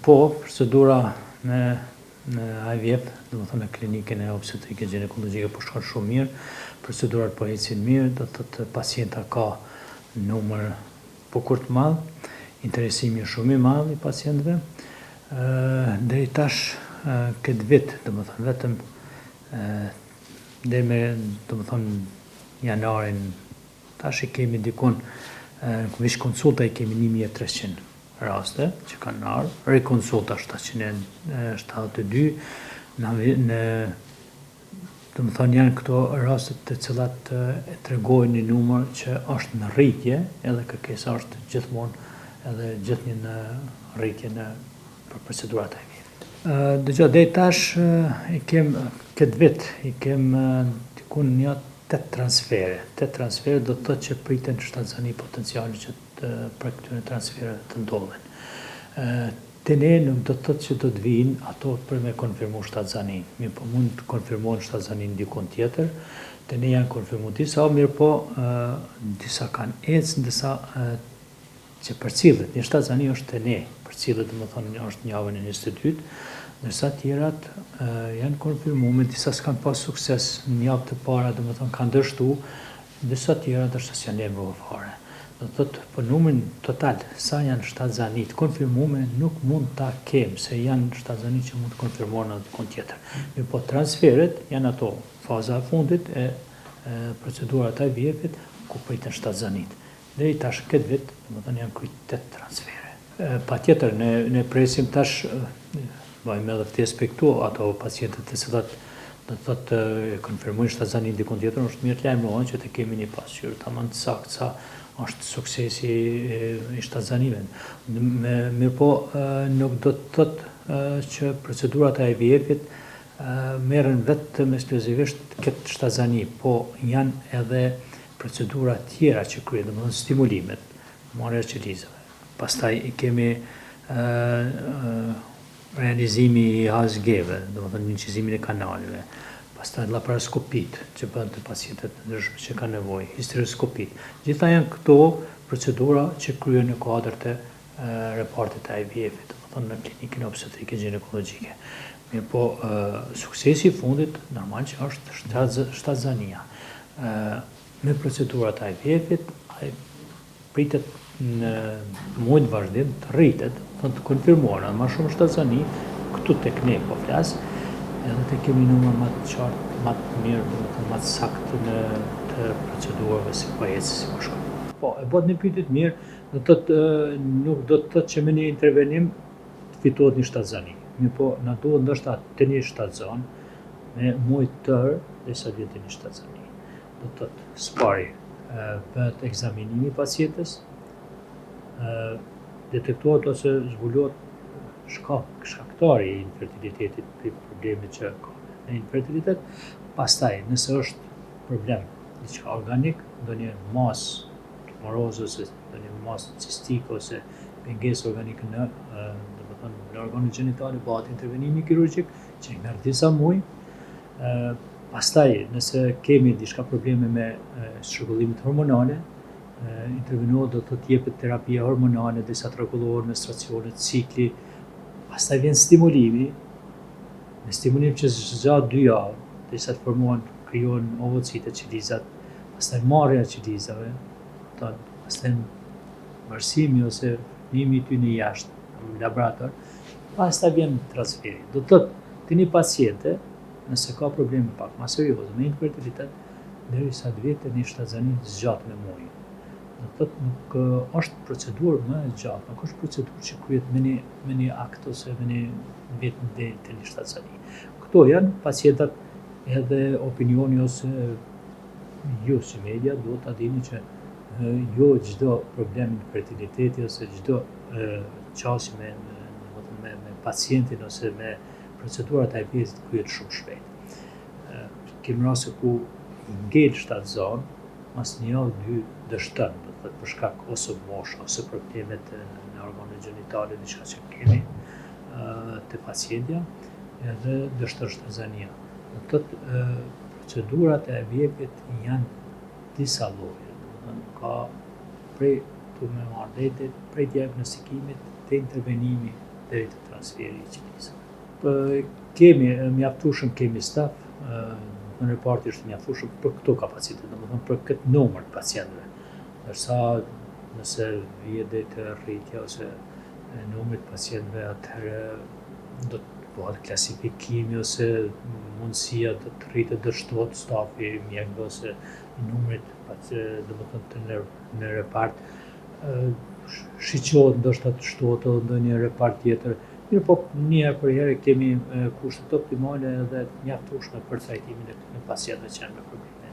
Po, procedura me në IVF, domethënë në klinikën e obstetrike gjinekologjike po shkon shumë mirë, procedurat po ecin mirë, do të thotë pacienta ka numër bukur të madh, interesimi është shumë i madh i pacientëve. Deri tash këtë vit, domethënë vetëm deri me, domethënë janarin tash i kemi dikun veç konsulta i kemi 1300 raste që kanë ardhur, rikonsulta 772, në, në domethënë janë këto raste të cilat e tregojnë një numër që është në rritje, edhe kërkesa është gjithmonë edhe gjithnjë në rritje në për procedurat e IVF-it. Dëgjo, deri tash i kem këtë vit i kem dikun një 8 transfere. 8 transfere do të thotë që priten shtatzani potenciale që të për këtyre transfereve të ndodhin. Te ne nuk do të thotë që do të vinë ato për me konfirmu shtatzaninë, mirë po mund të konfirmohen shtatzaninë dikun tjetër, te ne janë konfirmu disa, mirë po disa kanë ecë, disa që përcillet, një shtatzani është te ne, përcillet domethënë është në javën e 22, ndërsa tjerat janë konfirmuar, disa s'kanë pas sukses në javë të para, domethënë kanë dështu, disa tjera ndoshta s'janë lajmëruar fare. Do të thotë për numrin total sa janë shtatzani të konfirmume nuk mund ta kem se janë shtatzani që mund të konfirmohen edhe dikun tjetër. Mirëpo transferet janë ato faza e fundit e, e procedurat e IVF-it ku priten shtatzanitë. Deri tash këtë vit, domethënë janë kry 8 transfere. Patjetër ne ne presim tash bëjmë edhe ftesë për këtu ato pacientët të cilat do të thotë e konfirmojnë shtatzaninë dikun tjetër, është mirë të lajmërohen që të kemi një pasqyrë tamam të saktë sa është suksesi i shtatzanive. Me, mirëpo nuk do të thotë që procedurat e IVF-it merren vetëm ekskluzivisht këtë shtatzani, po janë edhe procedura tjera që kryhen, domethënë stimulimet, marrja e qelizave. Pastaj i kemi realizimi i HSG-ve, domethënë incizimin e kanaleve, pastaj laparoskopitë që bëhen te pacientët e ndryshëm që kanë nevojë, histeroskopitë. Gjitha janë këto procedura që kryhen në kuadër të repartit të IVF-it, domethënë në klinikën obstetrike gjinekologjike. Mirëpo, suksesi i fundit, normal që është shtatzania. Me procedurat e IVF-it, pritet në muajt vazhdim të rritet, do të konfirmohen edhe më shumë shtatzani këtu tek ne po flas, edhe të kemi numër më të qartë, më të mirë, domethënë më të saktë në të procedurave si po ecë, si po shkon. Po, e bëtë një pyetje të mirë, do të thotë nuk do të thotë që me një intervenim të fitohet një shtatzani. Mirëpo, na duhet ndoshta te një shtatzan me muaj të tërë derisa të vjen te një shtatzani. Do të thotë, së pari, bëhet ekzaminimi i pacientës, detektohet ose zbulohet shkak, shkaktari i infertilitetit, për problemit që ka në infertilitet, pastaj nëse është problem diçka organik, ndonjë masë tumoroze ose ndonjë masë cistike ose pengesë organike në, domethënë, në organet gjenitale, bëhet intervenimi kirurgjik, që i merr disa muaj, Pastaj, nëse kemi diçka probleme me çrregullimet hormonale, intervenohet do të jepet terapia hormonale derisa të rregullohen menstruacionet, cikli. Pastaj vjen stimulimi, me stimulim që zgjat dy javë, derisa të formohen, krijohen ovocitet, qelizat, pastaj marrja e qelizave, pastaj vërsimi ose vnimi i tyne jashtë në laborator, pastaj vjen transferi. Do të thotë, te një paciente, nëse ka probleme pak ma serioze me infertilitet, derisa të vjen te një shtatzani zgjat me muaj. Do të thotë nuk është procedurë më e gjatë, nuk është procedurë që kryhet me një me një akt ose me një vit deri te një shtatzani. Këto janë pacientat edhe opinioni ose ju si media duhet ta dini që jo çdo problem infertiliteti ose çdo qasje me. me, me pacientin ose me procedurat e IVF-it kryhet shumë shpejt. Kemi raste ku ngel shtatzan, mas një javë dy dështon, do të thotë për shkak ose mosha ose problemet në organet gjenitale, diçka që kemi te pacientja, edhe dështon shtatzania. Do të thotë procedurat e IVF-it janë disa lloje, do të thënë ka prej tu me marrë deri prej diagnostikimit te intervenimi deri te transferi i qelizave. Kemi mjaftueshëm kemi staf, në reparti është mjaftueshëm për këto kapacitete, domethënë për këtë numër të pacientëve. Ndërsa nëse vije deri te rritja ose e numrit të pacientëve, atëherë do të bëhet klasifikimi ose mundësia do të rritet, do të shtohet stafi i mjekëve ose i numrit domethënë të në, në repart. Shiqohet ndoshta të shtohet edhe ndonjë repart tjetër. Mirë po një herë për herë kemi kushtet optimale edhe të mjaftueshme për trajtimin e këtyre pacientëve që janë me probleme.